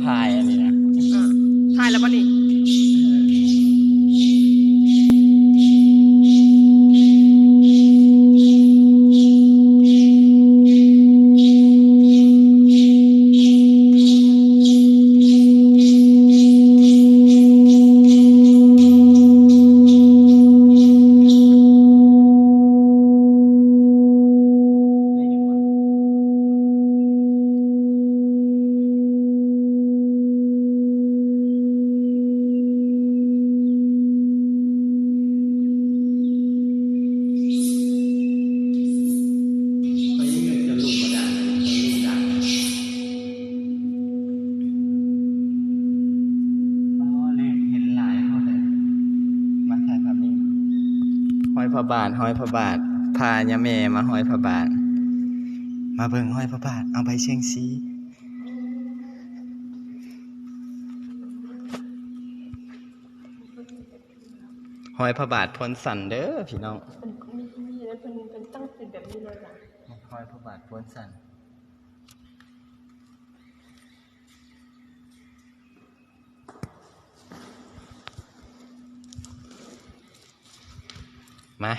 ຖ່າຍອັນນີ້ນະ ອ່າ ຖ່າຍແລ້ວບໍ່ນີ້? ອໍ ເລີກເຫັນຫຼາຍໂພດເລີຍ. ມາຖ່າຍພາບນີ້ ຮອຍພະບາດ ຮອຍພະບາດ ພາຍາແມ່ມາຮອຍພະບາດ. ມາເບິ່ງຮອຍພະບາດ ເອົາໃບແສງສີ. ຮອຍພະບາດໂພນສັນເດີພີ່ນ້ອງ. ເພິ່ນ ເພິ່ນ ເພິ່ນຕັ້ງເປັນແບບນີ້ເລີຍນະ ຮອຍພະບາດໂພນສັນ. ມາ